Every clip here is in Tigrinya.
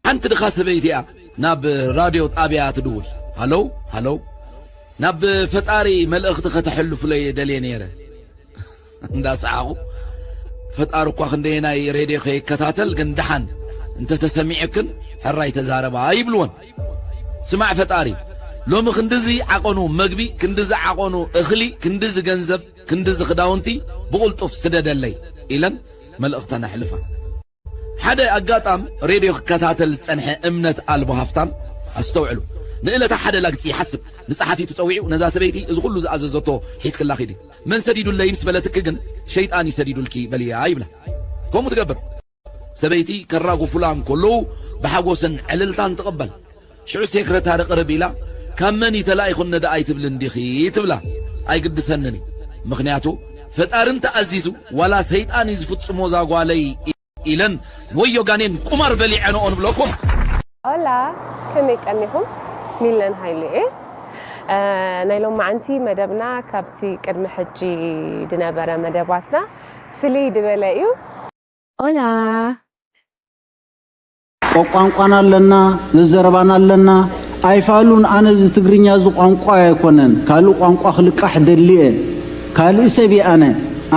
ሓንቲ ድኻ ሰበይቲ እያ ናብ ራድዮ ጣብያ ትድውል። ሃለው፣ ሃለው፣ ናብ ፈጣሪ መልእኽቲ ከተሕልፉለይ ደልየ ነይረ። እንዳሰሓቑ፣ ፈጣሪ እኳ ክንደየናይ ሬድዮ ከይከታተል፣ ግን ደሓን እንተተሰሚዐክን ሕራይ ተዛረባ ይብልወን። ስማዕ ፈጣሪ፣ ሎሚ ክንድዚ ዓቐኑ መግቢ፣ ክንድዚ ዓቐኑ እኽሊ፣ ክንድዚ ገንዘብ፣ ክንድዚ ክዳውንቲ ብቕልጡፍ ስደደለይ ኢለን መልእኽተን ኣሕልፋ። ሓደ ኣጋጣም ሬድዮ ክከታተል ዝጸንሐ እምነት ኣልቦ ሃፍታም፣ ኣስተውዕሉ፣ ንእለታ ሓደ ላግጺ ይሓስብ። ንጸሓፊቱ ጸዊዑ፣ ነዛ ሰበይቲ እዚ ኩሉ ዝኣዘዘቶ ሒዝክላ ኺዲ፣ መን ሰዲዱለይ ምስ በለትኪ ግን፣ ሸይጣን እዩ ሰዲዱልኪ በልያ ይብላ። ከምኡ ትገብር። ሰበይቲ ከራጉፉላ እንከለዉ ብሓጎስን ዕልልታን ትቕበል። ሽዑ ሴክረታሪ ቅርብ ኢላ፣ ካብ መን እዩ ተላኢኹኒ ደኣ ኣይትብልን ዲኺ? ትብላ። ኣይግድሰንን እዩ። ምኽንያቱ ፈጣሪ እንተኣዚዙ ዋላ ሰይጣን እዩ ዝፍጽሞ እዛ ጓለይ ኢለን ንወዮ ጋኔን ቁማር በሊዐንኦ ንብለኩም። ኦላ፣ ከመይ ቀኒኹም? ሚለን ሃይሉ እየ። እ፣ ናይ ሎማዓንቲ መደብና ካብቲ ቅድሚ ሕጂ ዝነበረ መደባትና ፍልይ ዝበለ እዩ። ኦላ። ቋንቋና ኣለና፣ ዘዘረባና ኣለና። ኣይፋሉን፣ ኣነ እዚ ትግርኛ እዚ ቋንቋ ኣይኮነን፣ ካልእ ቋንቋ ክልቃሕ ደሊ እየ፣ ካልእ ሰብ እየ ኣነ፣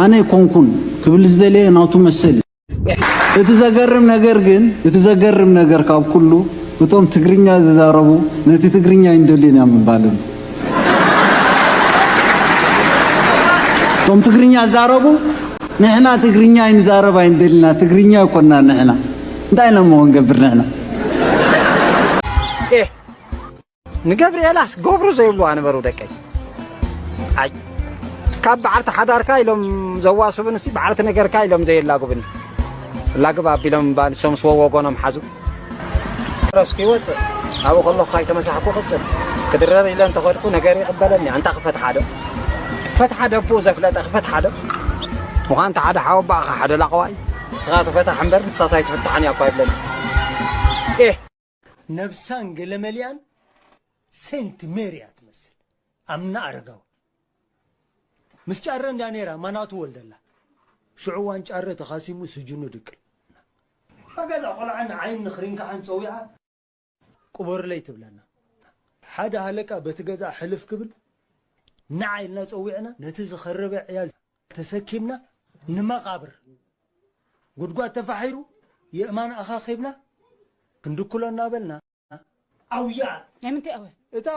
ኣነ ኣይኮንኩን ክብል ዝደለየ ናቱ መሰል እዩ። እቲ ዘገርም ነገር ግን፣ እቲ ዘገርም ነገር ካብ ኩሉ፣ እቶም ትግርኛ ዝዛረቡ ነቲ ትግርኛ ኣይንደልዮን ኢና ምባሎም። እቶም ትግርኛ ዝዛረቡ ንሕና ትግርኛ ኣይንዛረብ ኣይንደልና፣ ትግርኛ ኣይኮንና ንሕና። እንታይ ኢና እሞ ክንገብር ንሕና? ኤህ ንገብርኤላስ ገብሩ ዘይብሉ ኣንበሩ ደቀይ። ኣይ ካብ በዓልቲ ሓዳርካ ኢሎም ዘዋስቡንሲ በዓልቲ ነገርካ ኢሎም ዘየላግቡኒ። ላግብ ኣቢሎም እባ ንሶምስ ወወገኖም ሓዙ። ረስኩ ይወፅእ ኣብኡ ከለኹ ካይተመሳሕኩ ቅፅል ክድረር ኢለ እንተኸድኩ ነገር ይቕበለኒ ኣንታ ክፈትሓ ዶ ክፈትሓ ዶ ብኡ ዘፍለጠ ክፈትሓ ዶ ምዃን ተሓደ ሓወባእኻ ሓደ ላቐዋይ ንስኻ ክፈታሕ እምበር ንሳስ ኣይትፍታሕን እያ እኳ ይብለኒ ኤህ ነብሳን ገለመሊኣን ሴንት ሜሪ እያ ትመስል። ኣምና ኣረጋዊ ምስ ጫረ እንዳ ነይራ ማናቱ ወልደላ ሽዑ ዋን ጫረ ተኻሲሙ ስጅኑ ድቅል። ኣገዛ ቆልዓ ንዓይን ንኽሪንካዓን ጸዊዓ ቅበሩለይ ትብለና። ሓደ ሃለቃ በቲ ገዛ ሕልፍ ክብል ንዓ ኢልና ጸዊዕና ነቲ ዝኸረበ ዕያል ተሰኪምና ንመቓብር ጉድጓድ ተፋሒሩ የእማን ኣኻኺብና ክንድክሎ እናበልና ኣውያ ናይ ምንታይ ኣወ እታ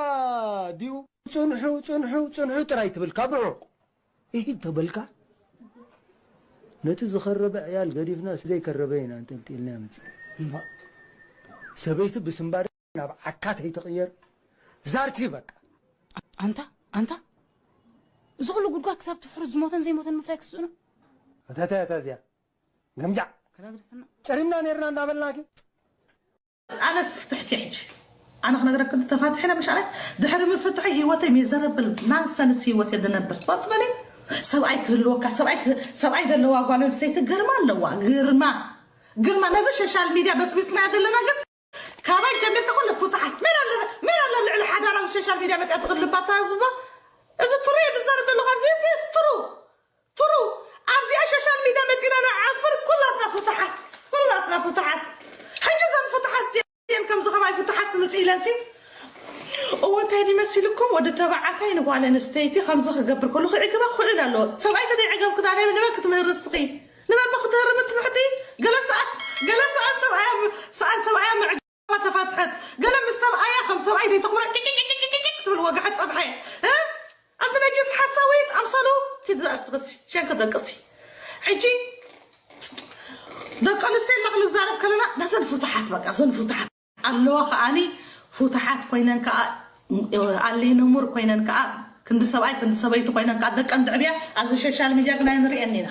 ዲኡ ጽንሑ ጽንሑ ጽንሑ ጥራይ ትብል ካብ ርሑቕ ኢሂድ ተበልካ ነቲ ዝኸረበ ዕያል ገዲፍና ዘይከረበ ኢና እንጠልጢልና መጽእ ሰበይቲ ብስምባር ናብ ዓካተይ ትቕየር ዛርቲ በቃ ኣንታ ኣንታ እዚ ኩሉ ጉድጓድ ክሳብ ትፍሕሩ ዝሞተን ዘይሞተን ምፍላይ ክስእኑ ኣታታ እታ እዚኣ ገምጃዕ ጨሪምና ነርና እንዳበልናኪ ኣነስ ፍትሕቲ ሕጂ ኣነ ክነግረክን ተፋትሒና ምሽ ኣነ ድሕሪ ምፍትሐይ ህይወተይ ሚዘረብል ናንሰንስ ህይወት እየ ዝነብር ትፈልጡ በሊ ሰብኣይ ክህልወካ ሰብኣይ ክህ- ሰብኣይ ዘለዋ ጓል ኣንስተይቲ ግርማ ኣለዋ ግርማ ግርማ ነዚ ሸሻል ሚድያ በፅቢፅና ዘለና ግን ካባይ ጀሚርካ ኩሉ ፍቱሓት መን ኣለ መን ኣለ ኣብ ልዕሊ ሓዳራ እዚ ሸሻል ሚድያ መፅያ ትቕልባ ተሃዝባ እዚ ትሩ እየ ዝዛረብ ዘለኹ this is true ትሩ ኣብዚኣ ሸሻል ሚድያ መፂና ንዓፍር ኩላትና ፍቱሓት ኩላትና ፍቱሓት ሕጂ እዘን ፍቱሓት እዚኣን ከምዚ ከማይ ፍቱሓት ስምፅ ኢለንሲ እወ እንታይ ድዩ መሲልኩም ወዲ ተባዓታይ ንጓል ኣንስተይቲ ከምዚ ክገብር ከሎ ክዕግባ ክኽእል ኣለዎ ሰብኣይ ተዘይዕገብኪ ዳ ንመን ክትምህሪ እስኺ ንመን ባ ክትህርሚ ትምሕቲ ገለ ሰኣን ገለ ሰኣን ሰብኣያ ሰኣን ሰብኣያ ምዕጋባ ተፋትሐት ገለ ምስ ሰብኣያ ከም ሰብኣይ ዘይተኽብሮ ቂቂቂቂቂቂ ትብል ወግሐት ፀብሐ እ ኣንቲ ነጅስ ሓሳዊት ኣምሰሉ ኪዲ ኣስቕሲ ሸንከ ደቅሲ ሕጂ ደቂ ኣንስትዮ ኢልና ክንዛረብ ከለና ነዘን ፍቱሓት በቃ ዘን ፍቱሓት ኣለዋ ከኣኒ ፍቱሓት ኮይነን ከኣ ኣሌ ንሙር ኮይነን ከኣ ክንዲ ሰብኣይ ክንዲ ሰበይቲ ኮይነን ከኣ ደቀን ድዕብያ ኣብዚ ሸሻል ሚድያ ግን ኣይንሪኤን ኢና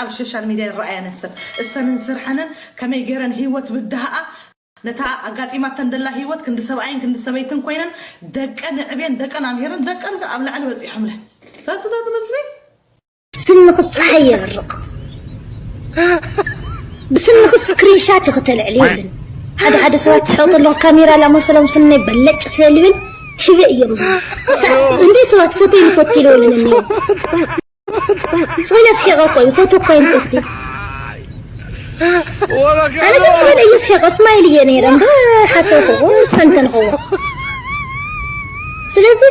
ኣብ ሸሻል ሚድያ ይረኣያ ነሰን እሰንን ስርሐንን ከመይ ገይረን ህይወት ብድሃኣ ነታ ኣጋጢማተን ደላ ህይወት ክንዲ ሰብኣይን ክንዲ ሰበይትን ኮይነን ደቀን ኣዕብየን ደቀን ኣምሂረን ደቀን ከኣ ኣብ ላዕሊ በፂሖምለን ፈትታት መስሊ ብስንኺ ጸሓይ የብርቕ። ብስንኺ ስክሪንሻት እዩ ክተልዕል የብልን። ሓደ ሓደ ሰባት ዝስሕቕ ተለዉ ካሜራ ላመሰሎም ስነይ በለጭ ስለ ልብል ህበ እዮም። እንዴ ሰባት ፎቶ ይንፈቱ ይለውልን እኒኦ። ስለ ስሒቐ እኮ እዩ ፎቶ እኮ ይንፈቱ። ኣነ ግን ስለ ደይስሒቐ ስማይል እየ ነይረ እምበር ሓሰብክዎ ዝተንተንክዎ ስለዚ